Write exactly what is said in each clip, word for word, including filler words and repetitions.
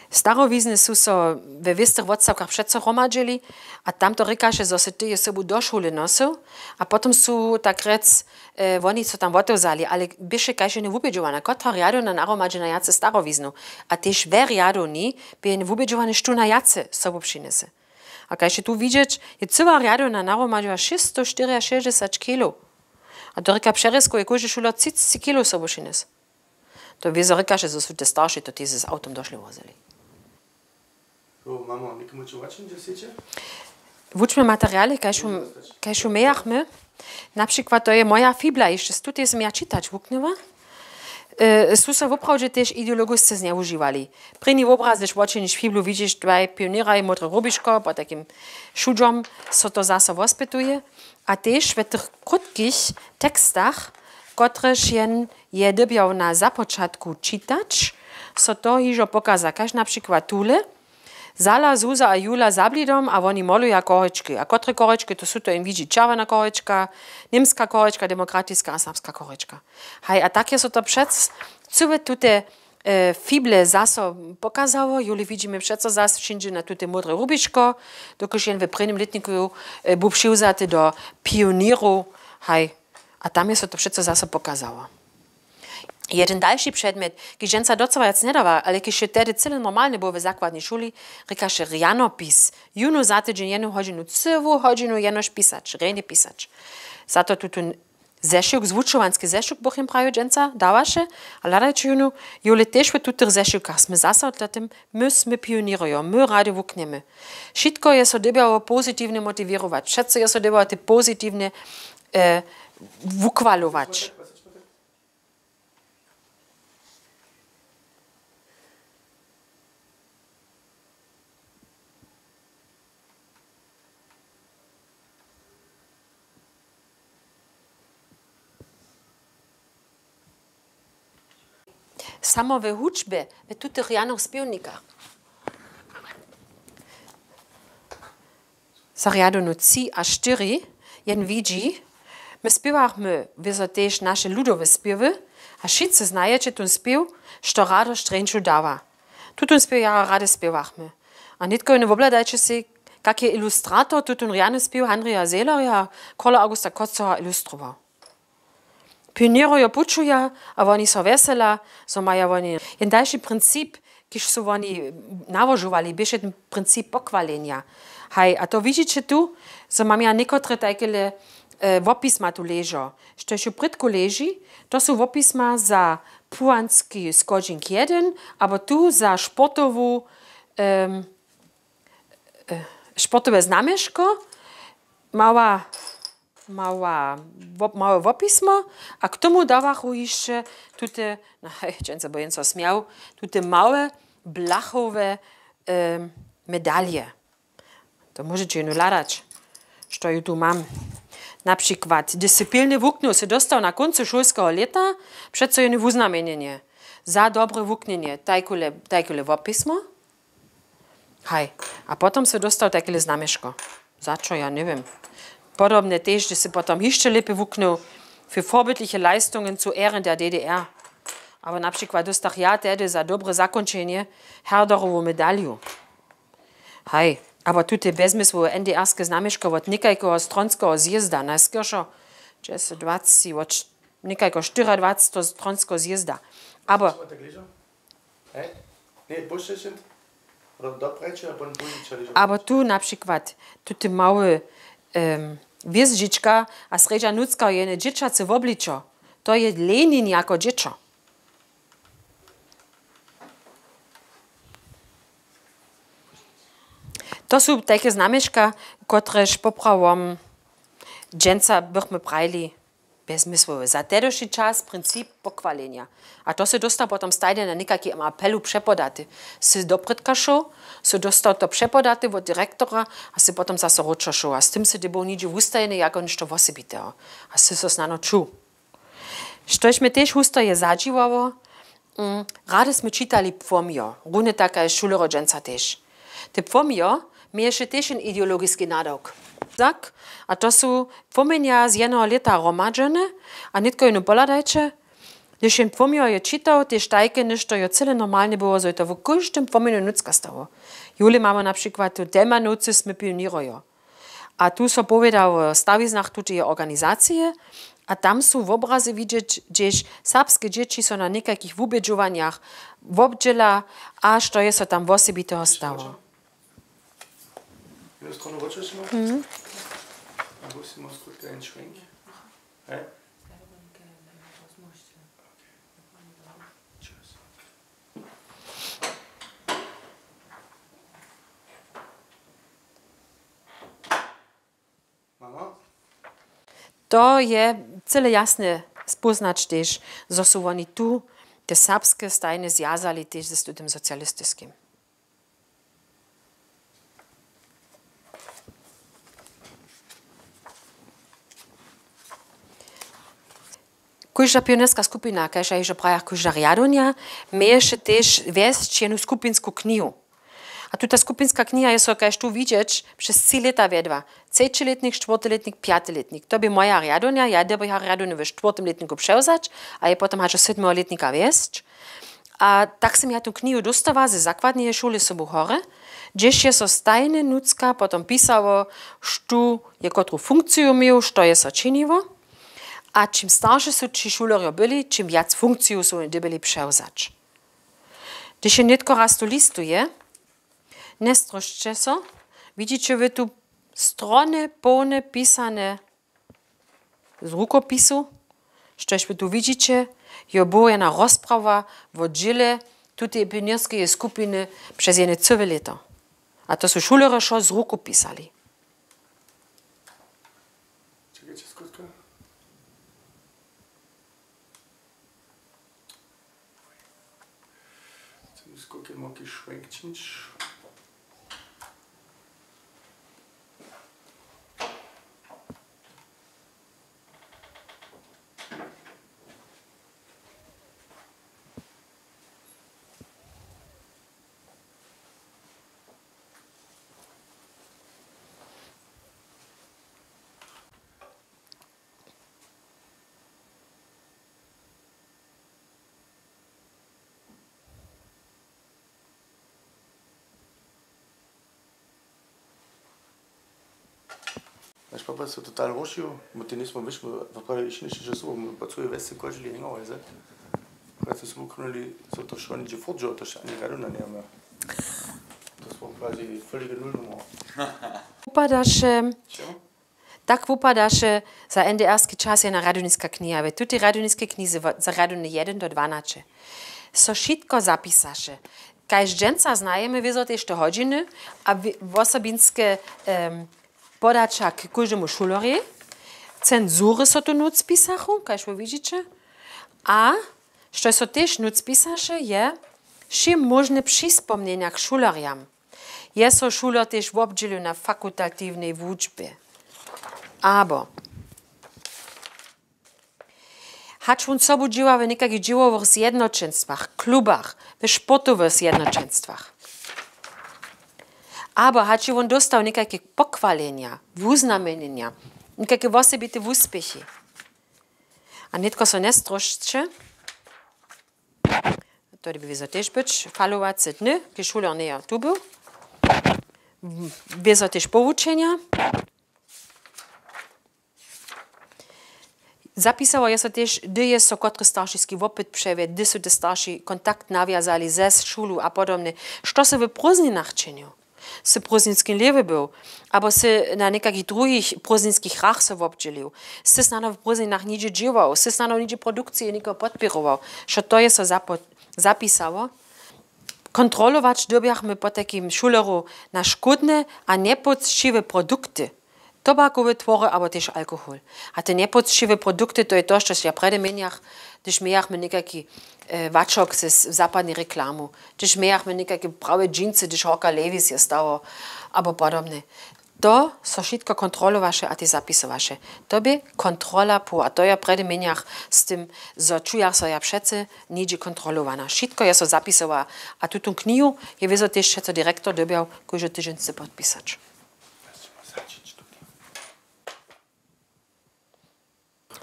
Starowizny su so we wěstych wotstawkach přeco hromadźili a tam to rěkaše, zo sy ty je sobu do šule nosył a potom su tak rjec e, woni so tam wotewzali, ale běše kaž jene wubědźowane, kotra rjadowna nahromadźe najwjace starowiznu a tež we rjadowni bě jene wubědźowane, štó najwjace sobu přinjese. A kaž je tu widźeć, je cyła rjadowna nahromadźiła šěsćstoštyriašěsćdźesać kilow. A to rěka přerězkow je kóždy šuler třiceći kilow sobu přinjese. To wězo rěkaše, zo su te starši to tež z awtom došle wozili. Wučbne materialy, kaž ju, kaž ju mějachmy. Na přikład to je moja fibla, hišće z tutej sym ja čitać wuknyła. E, su so woprawdźe tež ideologisce znjewužiwali. Prěni wobraz, hdyž wočiniš fiblu, widźiš dwaj pionjeraj, módre rubiško, pod takim šudźom, so to zaso wospytuje. A tež w tych krótkich tekstach, kotrež jen je dyrbjał na započatku čitać, so to hižo pokaza, kaž na přikład tule, Zala, Zuza a Jula za blidom a woni moluja chorhečki. A kotre chorhečki? To su to jen widźi, čerwjena chorhečka, němska chorhečka, demokratiska a serbska chorhečka. Haj, a tak je so to přec cyłe tute e, fible zaso pokazało. Juli widźimy přeco zas wšěndźe na tute módre rubiško, dokelž jen w prěnim lětniku e, bu přiwzaty do pioněrow. Haj, a tam je so to přeco zaso pokazało. Jedyn dalši předmjet, kiž dźensa docyła wjac njedawa, ale kiž je tehdy cyle normalny był w zakładnej šuli, rěkaše rjanopis. Jónu za tydźeń jednu hodźinu, cyłu hodźinu jenož pisać, rjenje pisać. Za to tutón zešěłk, zwučowanski zešěłk bych jim prajił dźensa, dawaše, a hladajće jónu, jóle tež w tutych zešěłkach smy zaso dla tym, my smy pioněrojo, my rady wuknjemy. Wšitko je so dyrbjało pozitiwnje motiwěrować, přeco je so dyrbjało te pozitiwnje e, wuchwalować. Samo we hudźbje, we tutych rjanych spěwnikach. Za rjadownu tři a štyri jen widźi, my spěwachmy wězo tež naše ludowe spěwy a wšitcy znajeće tón spěw, što radosć rjeńšu dawa. Tutón spěw jara rady spěwachmy. A nětko jónu wobhladajće sej, kak je ilustrator tutón rjany spěw Handrija Zehlerja, Korla Augusta Kotzeho ilustrował. Pioněrojo pućuja a woni so wjesela, zo maja woni. Jen dalši princip, kiž su woni nałožowali, běše ten princip pochwalenja. Haj, a to widźiće tu, zo mam ja někotre tajkele e, wopisma tu ležo. Štož ju prědku leži, to su wopisma za puanski schodźink jedyn, abo tu za sportowu, em, e, sportowe znamješko, mała mała, wop-, małe wopismo, a k tomu dawachu hišće tute, no hej, dźensa by jen so smjał, tute małe blachowe e, medalje. To móžeće jónu hladać, što ju tu mam. Na přikład, disciplinny wuknju sy dostał na kóncu šulskeho lěta, přeco jónu wuznamjenjenje za dobre wuknjenje, tajkule, tajkule wopismo. Haj, a potom sy dostał takele znamješko. Za čo, ja njewěm. Podobne tež, hdźe sy potom hišće lěpje wuknył w forbidliche Leistungen zu Ehren der D D R. Abo na přikład dóstach ja tehdy za dobre zakónčenje Herderowu medalju. Haj, abo tute bezmysłowe N D R-ske znamješko wot někajkeho stronskeho zjězda, najskěršo, dźesać dwaceći, wot někajkeho štyriadwaceteho stronskeho zjězda. Abo Abo tu na přikład tute małe em, hwězdźička a srjedźa nutřka jene dźěćace wobličo. To je Lenin jako dźěćo. To su tajke znamješka, kotrež poprawom dźensa bychmy prajili. Bezmysłowy. Za tehdyšći čas princip pochwalenja. A to sy dóstał potom stajnje na někajkim apelu přepodaty. Sy do prědka šoł, sy dóstał to přepodaty wot direktora a sy potom zaso wróćo šoł. A z tym sy dyrbjał něhdźe wustajeny jako něšto wosebiteho. A sy so snano čuł. Štož mje tež husto je zadźiwało, mm, rady smy čitali płomjo, runje tak kaž šulerjo dźensa tež. Te płomjo měješe tež jen ideologiski nadawk. Tak, a to su płomjenja z jeneho lěta hromadźene a nětko jónu pohladajće, Hdyž jen płomjo je čitał, tež tajke něšto jo cyle normalne było, zo je to w kóždym płomjenu nutřka stało. Jule mamy na přikład tu Delmanowcy smy pioněrojo. A tu so powěda wo stawiznach tuteje organizacije a tam su wobrazy widźeć, hdźež serbske dźěći so na někajkich wubědźowanjach wobdźěla a što je so tam wosebiteho stało. Jednu stronu wočerstwimy. Mhm. A musimy skutke jen šwenk. Hej. Čas. Mama? To je cyle jasne spóznać tež, zo su woni tu te serbske stajnje zwjazali tež z tutym socialistiskim. Kóžda pionerska skupina, kaž ja hižo prajach, kóžda rjadownja, měješe tež wjesć jednu skupinsku knihu. A tuta skupinska kniha je so kaž tu widźeć přez tři lěta wjedła. Třećilětnik, štwórtilětnik, pjatilětnik. To bě moja rjadownja, ja dyrbjach rjadownu w štwórtim lětniku přewzać a je potom hač do sydmeho lětnika wjesć. A tak sym ja tu knihu dóstała ze zakładneje šule sobu Hory, hdźež je so stajnje nutřka potom pisało, štó je kotru funkciju měł, što je so činiło. A čim starši su ći šulerjo byli, čim wjac funkciju su woni dyrbjeli přewzać. Hdyž je nětko raz tu listuje, njestrosće so, widźiće wy tu strony połne pisane z rukopisu, štož wy tu widźiće, jo, była jedna rozprawa wo dźěle tuteje pionierskeje skupiny přez jedne cyłe lěto. A to su šulerjo wšo z ruku pisali. Čekajće skrótka. Chcemy skórki moki šwenkćić. Naš papa so total rušił, bo ty njejsmy wyšli, woprawdźe hišće něšto, že su po całej wjesce chodźili, hangowali se. Kak su se wukrunili, so to wšo něhdźe furt dźěło, to wšak ani rjadowna njemamy. To su woprawdźe völike nulnumer. Wupadaše, tak wupadaše za N D R-ski čas jedna rjadowniska kniha. W tutej rjadowniskej knize wa-, za rjadowne jedyn do dwanaće so wšitko zapisaše. Kaž dźensa znajemy, wězo tež te hodźiny a wě-, wosobinske, em, podaća k kóždemu šulerjej. Cenzury so tu nóc pisachu, kaž wo widźiće. A štož so tež nóc pisaše, je wšě móžne přispomnjenja k šulerjam. Je so šuler tež wobdźělił na fakultatiwnej wučbje. Abo hač wón sobu dźěła w někakich dźěłowych zjednoćenstwach, klubach, w sportowych zjednoćenstwach. Abo hač je wón dóstał někajke pochwaljenja, wuznamjenjenja, někajke wosebite wuspěchi. A nětko so njestrosće. To by wězo tež być falowace dny, kiž šuler njeje tu był. Wězo tež powučenja. Zapisało je so tež, hdy je so kotry staršiski wopyt přewjedł, hdy su te starši kontakt nawjazali ze šulu a podobnje. Što sy w prózdninach činił? Sy prózdninski lěwy był, abo sy na někakich druhich prózdninskich hrach so wobdźělił, sy snano w prózdninach něhdźe dźěłał, sy snano něhdźe produkcije někoho podpěrował, što to je so zapo-, zapisało. Kontrolować dyrbjachmy potajkim šulerjow na škódne a njepócćiwe produkty, tobakowe twory abo tež alkohol. A te njepócćiwe produkty, to je to, štož ja prjedy měnjach, hdyž mějachmy někajki, e, wačok ze s-, zapadnej reklamu, hdyž mějachmy někajke prawe džincy, hdyž horka Levis je stało, abo podobne. To so wšitko kontrolowaše a tež zapisowaše. To bě kontrola pó-, a to ja prjedy měnjach z tym, zo čujach so ja přecy něhdźe kontrolowana. Wšitko je so zapisowa a tutón knihu je wězo tež přeco direktor dyrbjał kóždy tydźeń chce podpisać.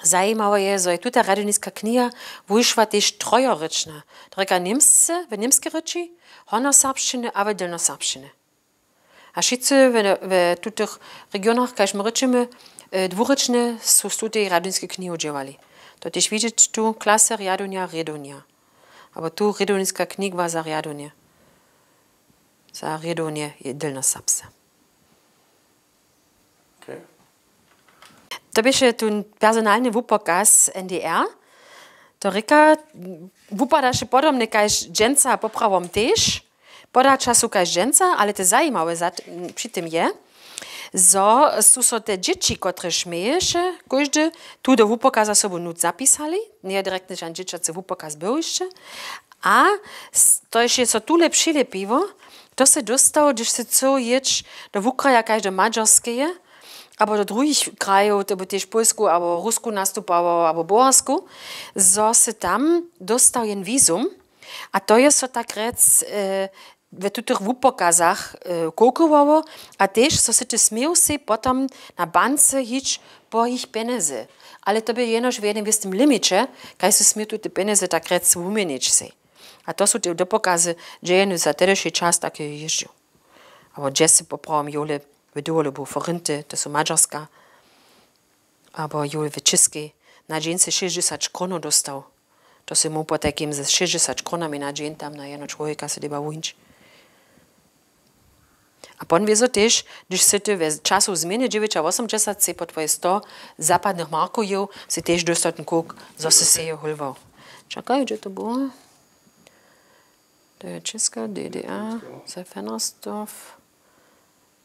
Zajimawe je, zo je tuta rjadowniska kniha wušła tež trojorěčna, to rěka němsce, w němskej rěči, hornjoserbšćiny a w delnjoserbšćiny. A wšitcy w, w tutych regionach, kaž my rěčimy, e, dwurěčne, su z tutej rjadowniskej knihu dźěłali. To tež widźeć tu, klasa rjadownja, rjadownja. Abo tu rjadowniska kniha za rjadownje. Za rjadownje je delnjoserbsce. Okay. To běše tu personalny wupokaz N D R. To rěka, wupadaše podobnje kaž dźensa poprawom tež. Podaća su kaž dźensa, ale te zajimawe za t-, při tym je, zo su so te dźěći, kotrež měješe, kóždy tu do wupokaza sobu nutř zapisali, njeje direktny žan dźěćacy wupokaz był hišće. A s-, to je so tule přilěpiło, to se dóstało, hdyž se chcył jěć do wukraja kaž do Madźarskeje, abo do druhich krajow, to by tež Pólsku abo Rusku nastupało, abo Bułgarsku, zo se tam dóstał jen wizum. A to je so tak rjec, e, w tutych wupokazach, e, kołkowało, a tež so sy ty směł sej potom na bance hić po jich pjenjezy. Ale to by jenož w jednym wěsnym limiće, kaž sy směł tu te pjenjezy tak rjec wuměnić sej. A to su te dopokazy, dźe je za tehdyši čas tak jězdźił. Abo dźe sy poprawom jole w dowolu był Forinty, to su Madźarska, abo jole w Českej, na dźeń sy šěsćdźesać kronow dóstał. To sy móhł potajkim ze šěsćdźesać kronami na dźeń tam na jedno čłowjeka se deba wuńć. A pon wězo tež, hdyž sy ty w času změny dźewjećawosomdźesat sej po twojej sto zapadnych markow jěł, sy tež dóstał ten kók, zo sy sej je hólwał. Čakaj, hdźe to było? To je Česka, D D R, Seifenasdorf.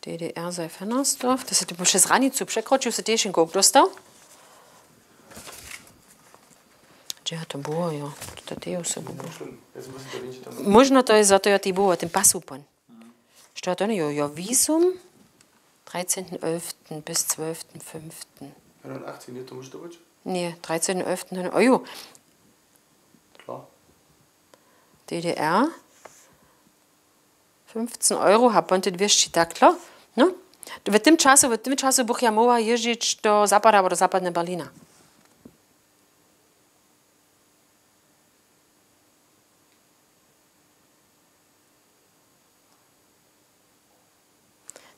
D D R Seifenasdorf, to sy ty přez hranicu překročił, sy tež jen kók dóstał? Hdźe to było, jo? To tež so było. Móžno to je za to, jo, tej było, ten pasupon. Što to jo, jo, wizum? Dreizehnten elften bis zwölften fünften. Einundachtzig, nie, to muss doch. Nie, dreizehnten elften, oh jo. Klar. D D R. Fünfzehn Euro, ha, pon te dwěsći, tak, klar. No. W tym času, w tym času bych ja móhła jězdźić do zapada abo do zapadneho Berlina.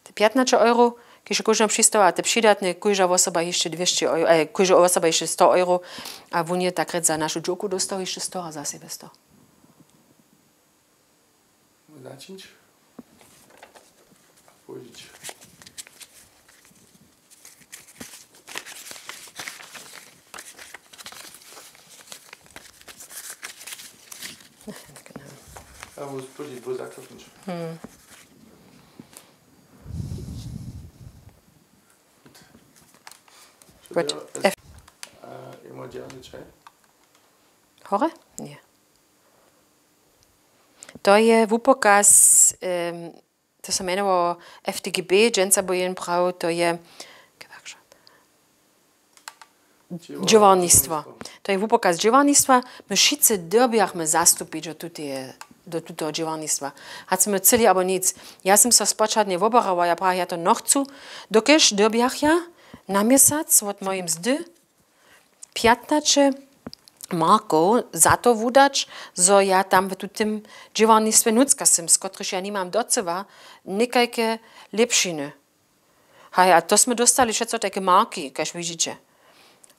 Te pjatnaće euro, kiž je kóždemu přistała, a te přidatne, kóžda wosoba hišće dwěsći euro, e, kóžda wosoba hišće sto euro, a wón je tak rjec za našu dźowku dóstał hišće sto a za sebe sto. Začińć. A połožić. Genau. Ja, wo spóźnić, wo zaklopnić. Hmm. Gut. Gut. F- A, immer gerne, czaj? Hore? Nie. To je wupokaz, em, to so mjenowało F D G B, dźensa by jen prawił, to je, dźěłarnistwo. To je wupokaz dźěłarnistwa. My wšitcy dyrbjachmy zastupić do tuteje, do tuteho dźěłarnistwa. Hač smy chceli abo nic. Ja sym so spočatnje woberała, ja praja, ja to nochcu, dokelž dyrbjach ja na měsac wot mojej mzdy pjatnaće markow za to wudać, zo ja tam w tutym dźěłarnistwje nutřka sym, z kotrychž ja nimam docyła někajke lěpšiny. Haj, a to smy dóstali wšetco tajke marki, kaž widźiće.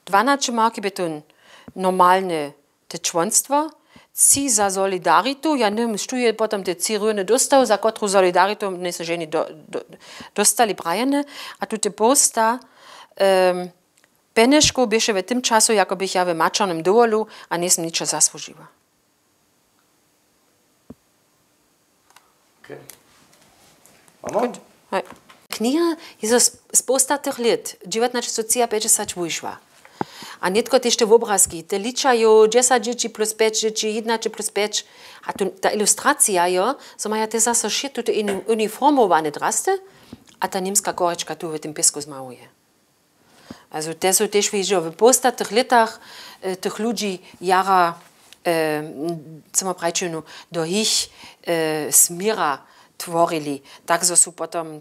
Dwanaće marki bě to normalne te čłonstwo, tři za solidaritu, ja njewěm, štó je potom te tři hrywnje dóstał, za kotru solidaritu njejsmy ženi do, do, dóstali prajene, a tute połsta, em, pjenježkow běše w tym času, jako běch ja w maćernym dowolu a njejsym ničo zasłužiła. Okay. Mama? Gut. Haj. Kniha je zo sp-, społsta tych lět, dźewjatnaće sto třiapjećdźesat, wušła. A nětko tež te wobrazki, te ličajo, dźesać dźěći plus pjeć dźěći, jědnaće plus pjeć. A tu, ta ilustracija jo, zo maja te zaso wšě tute uni-, uniformowane drasty, a ta němska korička tu w tym pěsku zmałuje. Also te su tež widźał w postatych lětach, e, tych ludźi jara, e, m, co ma prajić, no, do jich, e, směra tworili. Tak zo su potom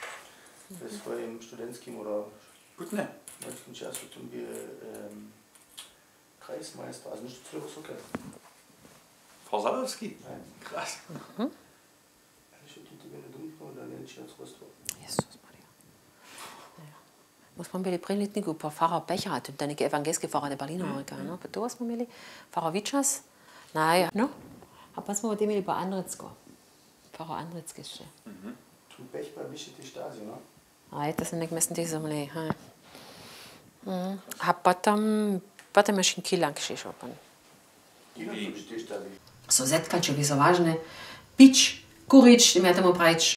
we swojem studentskim oder młodskim času tam bě, em, Kreismeister, also nicht zu Soke. Frau Sadowski? Nein. Krass. Jezus Maria. Ja. My smo měli prěnlětniku po farar Becher, a to je ten ewangelski farar de Berlina, no, to smo měli farar Wičas. No, ja. No. A pa smo potem měli po Andrecko. Farar Andrecko jeszcze. Tu Bech pa više tej štazi, no? A je to se nek mislim tej zemlej, ha. A potom, potom je še Kilang šešopan. So zetkać je so ważne, pić, kurić, tym ja tomu prajić.